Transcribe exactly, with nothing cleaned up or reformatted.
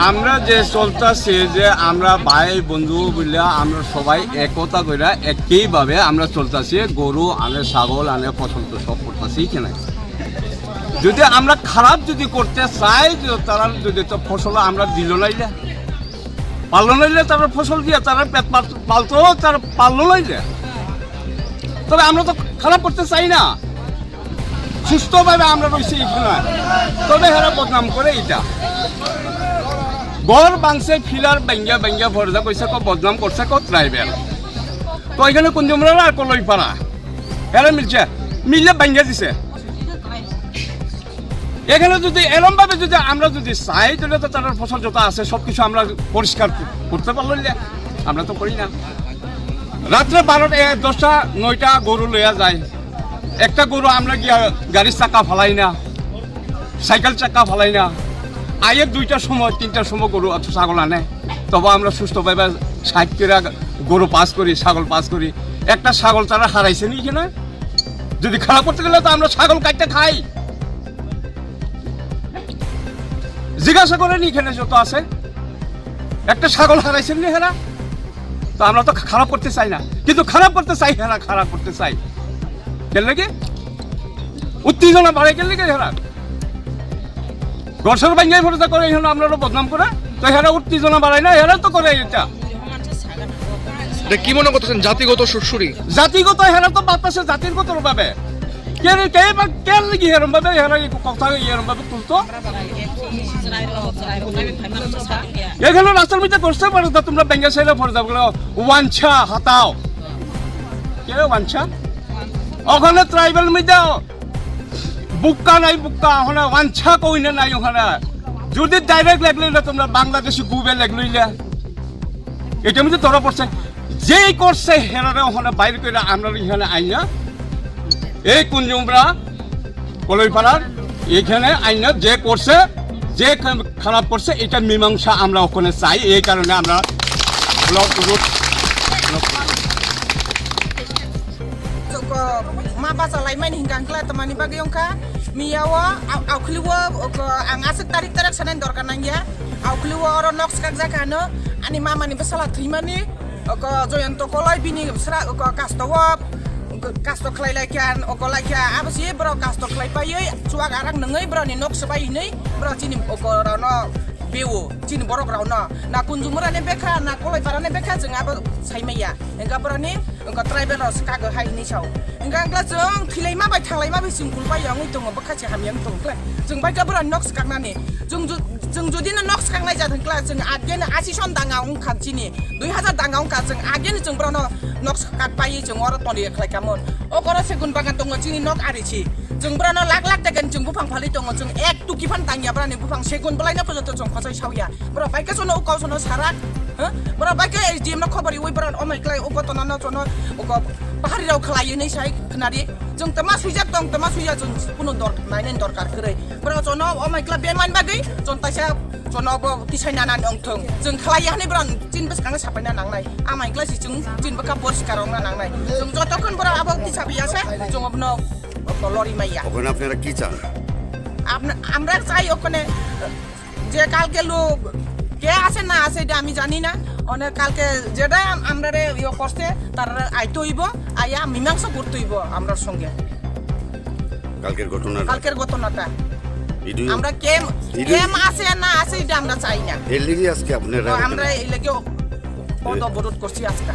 আমরা যে চলতাছি, যে আমরা ভাই বন্ধু বলে আমরা সবাই একতা করে একইভাবে আমরা চলতাছি, গরু আনে, ছাগল আনে, ফসল তো সব করতেছি এখানে। যদি আমরা খারাপ যদি করতে চাই, যে তারা যদি তো ফসল আমরা দিল নাইলে, পারলো নাইলে, তারা ফসল দিয়ে তারা পেট পাল-, পালতো, তারা পারলো নাইলে। তবে আমরা তো খারাপ করতে চাই না, সুস্থভাবে আমরা রয়েছি এখানে। তবে এরা বদনাম করে এটা। ঘর ভাঙছে, ফিলার ভাঙ্গা ভাঙ্গা ফর্দা কইছে, কো বদনাম করছে, কো ট্রাইবেল। তো এখানে কুঞ্জুমরা আর কলইপাড়া, এরা মিলছে, মিললে ভাঙ্গা দিছে। এখানে যদি এরম ভাবে যদি আমরা যদি চাই, তাহলে তো তার ফসল যত আছে সবকিছু আমরা পরিষ্কার করতে পারলো না। আমরা তো করি না। রাত্রে বারোটা, এ, দশটা, নয়টা গরু লইয়া যায়। একটা গরু আমরা গিয়া গাড়ির চাকা ফালাই না, সাইকেল চাকা ফালাই না। আইয়ে দুইটার সময়, তিনটার সময় গরু অথবা ছাগল আনে, তবে আমরা সুস্থভাবে ষাট করে গরু পাস করি, ছাগল পাস করি। একটা ছাগল তারা হারাইছে নি এখানে? যদি খারাপ করতে গেলে তো আমরা ছাগল কাটতে খাই। জিজ্ঞাসা করেন এখানে যত আছে, একটা ছাগল হারাইছেন নি হেরা? তো আমরা তো খারাপ করতে চাই না, কিন্তু খারাপ করতে চাই, হেরা খারাপ করতে চাই। কেন লাগে? উত্তেজনা বাড়ে কেন লাগে হেরা? ঘর সর ভাঙ্গাই ফেরত করে এখানে আমরা বদনাম করে, তো হেরা উত্তেজনা বাড়ায় না, হেরা তো করে এটা। এটা কি মনে করতেছেন, জাতিগত সুরসুরি? জাতিগত, হেরা তো বাতাসে জাতির গতর ভাবে। কে রে, কে বা কে লাগি এরম ভাবে, এরা এই কথা এরম ভাবে তুলতো? এখানে রাস্তার মধ্যে করতে পারো তো তোমরা, বেঙ্গা সাইডে পড়ে যাবো, ওয়াঞ্ছা হাতাও। কে রে ওয়াঞ্ছা? ওখানে ট্রাইবেল মধ্যে বুক্কা নাই, বুক্কা, ওখানে ওয়াঞ্ছা কই না নাই ওখানে। যদি ডাইরেক্ট লাগলে না তোমরা বাংলাদেশি গুবে লাগলইলে। এটা মধ্যে ধরা পড়ছে। যেই করছে হেরারে ওখানে বাইরে করে আমরা এখানে আইনা, এই কুঞ্জুমরা, কলইপাড়ার এখানে আইনা যে করছে, যে খারাপ করছে, এটা মীমাংসা আমরা ওখানে চাই। এই কারণে আমরা block road, Joko ma bacha lai mani hingka hingkla tamani bagwi wngkha. Miya o au-, aukhli o, oko, ang aswk tarik tarak sanani dorkar nangya. Aukhli o oro nok swkak jak ano, ani mama ni bwsala thwimani, oko, Joyonto Koloi bini bwsra, oko, kasto o, oko, kasto khlai lai kha, oko lai kha, abo si borok kasto khlai paiwi chuak arak nungwi borok ni nok swbai hinwi borok chini, oko, rok no beo, chini borok rok no na Kunjumura ni bekha na Koloipara ni bekha, chwng abo sai maya. Hingka borok ni, hingka tribal rok swkak hai hinwi sao. Hingka hingkla chwng thwilaima bai thanglaima bai chwng kulpai ya wngwi tongo, bwkha se hamya wng tongo khlai. Chwng bai khe borok nok swkaknani. Chwng ju-, chwng jodi no nok swkaknai jat hwnkla chwng ageni ashi son danga wngkha chini, dui hazar danga wngkha chwng ageni chwng borok no nok swkak pai chwng oro toni khlai kha mon. O koro segun bagan tongo chini nok ari si. Chwng borok no lak lak degen chwng buphang phalwi tongo, chwng ek tuki phan tangya borok ni buphang segun bwlai no pojonto chwng khosoi saoya. Borok bai khe sono o kau sono sarak, ha? Borok bai khe S D M no khobor riwi borok omai klai o gotona no sono o ko pahari rok khlai hinwi sai khnari. Chwng tama suijak tong, tama suijak chwng kuno dor-, nainani dorkar kwrwi. Borok sono omai klai bemani bagwi chwng taisa sono bo tisai nanani wngthong. Chwng khlai ya hinwi borok chini bwskango sapaina nangnai. Amai klai si chwng chini bwkha poriskar wngna nangnai. Chwng jotokhon borok abo tisa biya se chwng abono lori maya. ওখানে আপনারা কি চান? আপনা-, আমরা চাই ওখানে যে কালকে লোক কে আছে না আছে এটা আমি জানি না, অনেক কালকে যেটা আমরারে ইয়ে করছে তারা আইতে হইব, আইয়া মীমাংসা করতে হইব আমরার সঙ্গে। কালকের ঘটনাটা? কালকের ঘটনাটা। ইডু-, আমরা কে, ইডু- কে আছে না আছে এটা আমরা চাই না। এর লেগে আজকে আপনারা তো আমরা এখানে এই লেগে পদ এ- অবরোধ করছি আজকে।